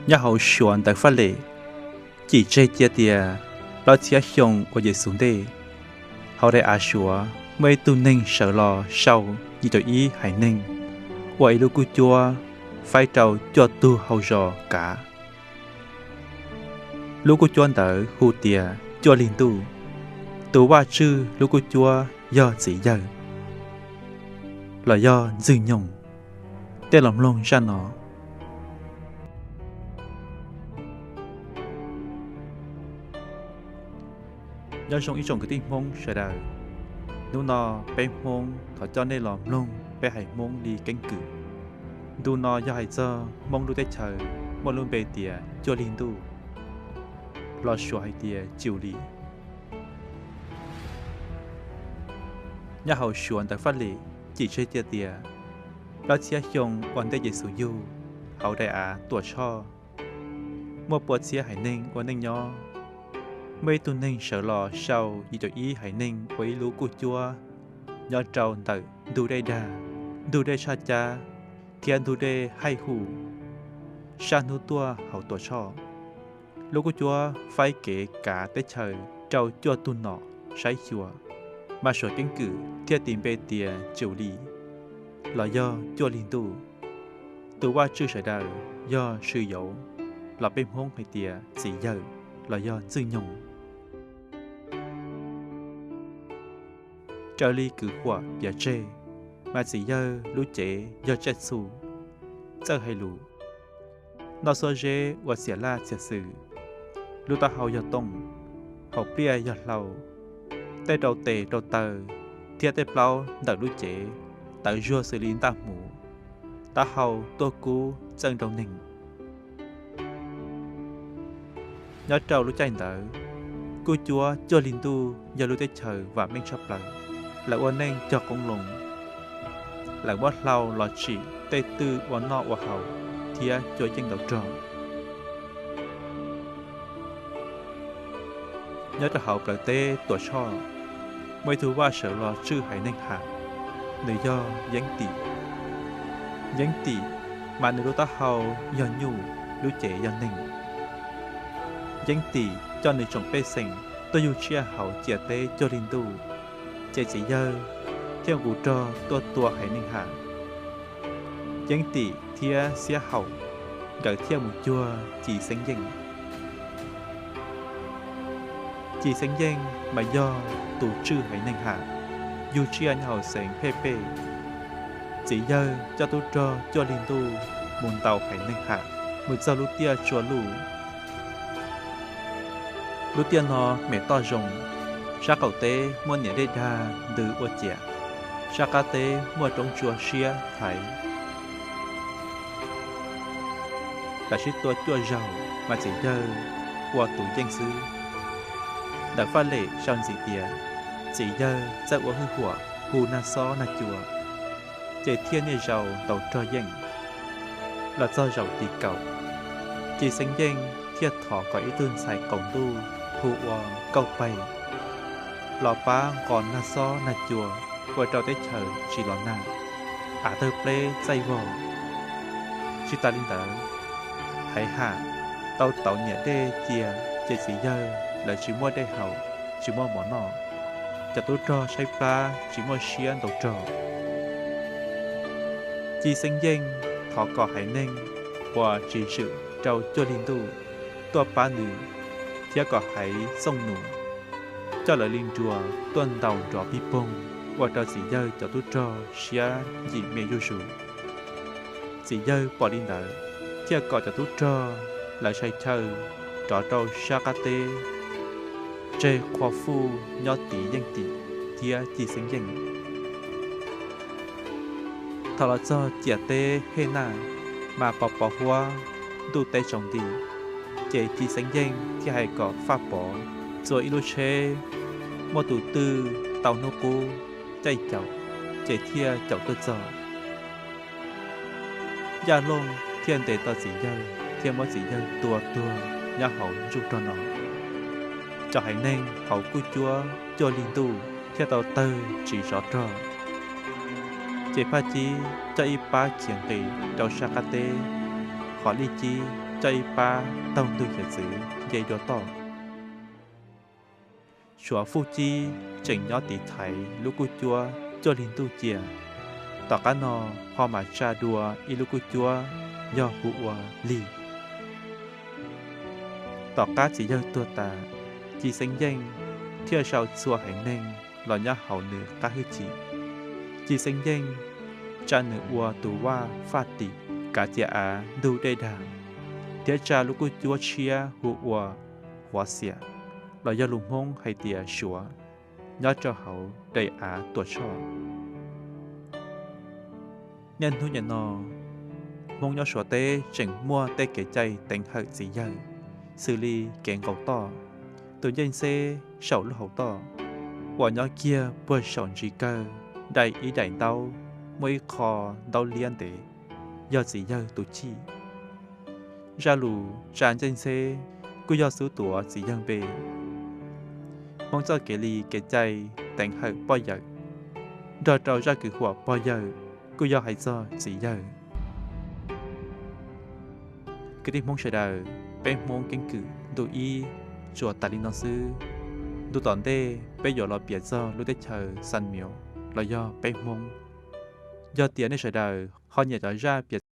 Nyob hauv Suav ntawv Faj Lem cim tseg cia tias plaub txhiab xyoo ua Yes Xus ntej, hauv daim av Suav muaj ib tug neeg sawv los sau yim caum ib haiv neeg ua ib lub kuj cuab faib rau cuaj tug hau zos kav. Lub kuj cuab ntawd hu tias Cuaj Lig Ntuj. Tus vaj tswj lub kuj cuab yog Txiv Yawg los yog Ntxwg Nyoog. Tej los mloog zaj no. Nyob zoo ib tsoom kwv tij Hmoob sawv daws. Hnub no peb Hmoob thov coj nej los mloog peb haiv Hmoob li keeb kwm. Ntu no yog hais txog Hmoob lub teb chaws muaj lub npe tias Cuaj Lig Ntuj, los Suav hais tias Ciu Lis. Nyob hauv Suav ntawv Faj Lem cim tseg cia tias plaub txhiab xyoo ua ntej Yes Xus yug, hauv daim av Tuam Tshoj, muaj pua txhiab haiv neeg ua neej nyob. Muaj ib tug neeg sawv los sau yim caum ib haiv neeg ua ib lub kuj cuab nyob rau ntawm ntug dej Dag, ntug dej Tshaj Cab thiab ntug dej Haij Hu, sab hnub tuaj hauv Tuam Tshoj. Lub kuj cuab faib kev kav teb chaws rau cuaj tug nom saib xyuas, mas suav keeb kwm thiaj tis npe tias Ciu Lis los yog Cuaj Lig Ntuj. Tus vaj tswj sawv daws yog Swm Yauv, los peb Hmoob hais tias Txiv Yawg los yog Ntxwg Nyoog. Raws li kwv huam piav tseg, mas Txiv Yawg lub cev yog tsiaj txhu, txawj hais lus, noj xuab zeb ua txiam laj txiam xwm, lub taub hau yog tooj, hauv pliaj yog hlau, tej rau tes rau taw thiab tej plaub ntawm lub cev tawv zuag xws li ntaj hmuv, taub hau tuaj kub txawj nrau neeg. Nyob rau lub caij ntawd, kuj cuab Cuaj Lig Ntuj yog lub teb chaws vam meej tshaj plaws. Lawv ua neej cog qoob loo, lawv muab hlau los tsim tej twj ua noj ua haus thiab cua yeej ntau rog. Nyob rau hauv plawv teb Tuam Tshoj, muaj ib tug vaj sawv los tswj haiv neeg ham, nws yog Yeeb Tim. Yeeb Tim mas nws lub taub hau yog nyuj, lub cev yog neeg. Yeeb Tim coj nws tsoom pej xeem tuaj yug tsiaj hauv ciam teb Cuaj Lig Ntuj, ces Txiv Yawg thiaj nqus rog tuaj tua haiv neeg ham. Yeeb Tim thiab Xiab Haum nkawd thiaj mus cuag Ci Xeeb Yeej. Ci Xeeb Yeej mas yog tus tswj haiv neeg ham, yug tsiaj nyob hauv xeev Phej Pej. Txiv Yawg coj tub rog Cuaj Lig Ntuj mus ntaus haiv neeg ham, mus txog lub tiaj Tsua Luj. Lub tiaj no me toj zoo, sab qaum teb muaj niam dej Dag ntws ua ciam, sab qab teb muaj roob tsua siab thaiv. Lawv sib tua cuaj zaug mas Txiv Yawg ua tus yeej xwb. Ntawv Faj Lem sau ntxiv tias Txiv Yawg txawj ua hwj huam hu nag xob nag cua, ces thiaj niaj zaus ntaus rog yeej. Los txog zaum tim kaum, Ci Xeeb Yeej thiaj thov kom ib tug ntxhais qaum ntuj hu ua Kauj Paig los pab nqos nag xob nag cua ua rau teb chaws tsis los nag, av tawg pleb txaij vog. Tsis tas li ntawd, haiv ham tau tauv niam dej cia, ces Txiv Yawg lawv tsis muaj dej haus, tsis muaj mov noj, cov tub rog tshaib plab tsis muaj siab ntaus rog. Ci Xeeb Yeej thov kom haiv neeg uas tsis zwm rau Cuaj Lig Ntuj tuaj pab nws, thiab kom haiv Txooj Nus coj lawv li nruas tuaj ntaus nrov pig poog, ua rau Txiv Yawg cov tub rog siab yim me zuj zus. Txiv Yawg pom li ntawd, thiaj kom cov tub rog lawv tshais chaw rov rau sab qab teb, tseg qhua fuj nyob tiv Yeej Tim thiab Ci Xeeb Yeej. Thaum los txog ciam teb Hej Naj, mas pos pos huab, ntuj teb tsaus nti, ces Ci Xeeb Yeej thiaj hais kom Faj Pov txua ib lub tsheb muaj tus twj tau hnub qub caij caum, ces thiaj caum tuaj txog. Yaj Looj thiaj ntes tau Txiv Yawg thiab muab Txiv Yawg tua tuag nyob hauv ntsuj rog no. Cov haiv neeg hauv kuj cuab Cuaj Lig Ntuj thiaj tau tawg tsiv zov rog. Ces Phaj Cib coj ib pab khiav nqis rau sab qab teb, qhov lij cib coj ib pab taug ntug hiav txwv nce dua toj. Tshuav fuj cib tseem nyob tiv thaiv lub kuj cuab cuaj lig ntuj cia. Tom qab no ho mam tsa dua ib lub kuj cuab yog hu ua lig. Tom qab txiv yawg tuag tas, Ci Xeeb Yeej thiaj sau txhua haiv neeg los nyob hauv nws qab hwj chim. Ci Xeeb Yeej tsa nws ua tus vaj faj tim kav cia av ntug dej dag, thiab tsa lub kuj cuab tshiab hu ua Huav Xiam, los yog lus Hmoob hais tias Suav, nyob rau hauv daim av Tuam Tshoj. Niaj hnub nim no, Hmoob nyob Suav teb tseem muaj tej kev cai teev hawm txiv yawg, xws li kev nqaus toj, tus ncej ntxheb saum lub hauv toj, uas nyob kiag puag saum ntsis kawg dai ib daim ntaub, muaj ib qho ntaub liab ntev, yog txiv yawg tus chij. Zaj lus tsa ncej ntxheb kuj yog xub tuav txiv yawg npe. Hmoob txoj kev li kev cai teev hawm poj yawm, nrog rau zaj kwv huam pog yawg kuj yog hais txog txiv yawg. Kwv tij Hmoob sawv daws, peb Hmoob keeb kwm ntu ib tsuas tas li no xwb. Ntu tom ntej peb yuav los piav txog lub teb chaws Xas Miav los yog peb Hmoob. Yog tias nej sawv daws ho nyiam cov zaj piav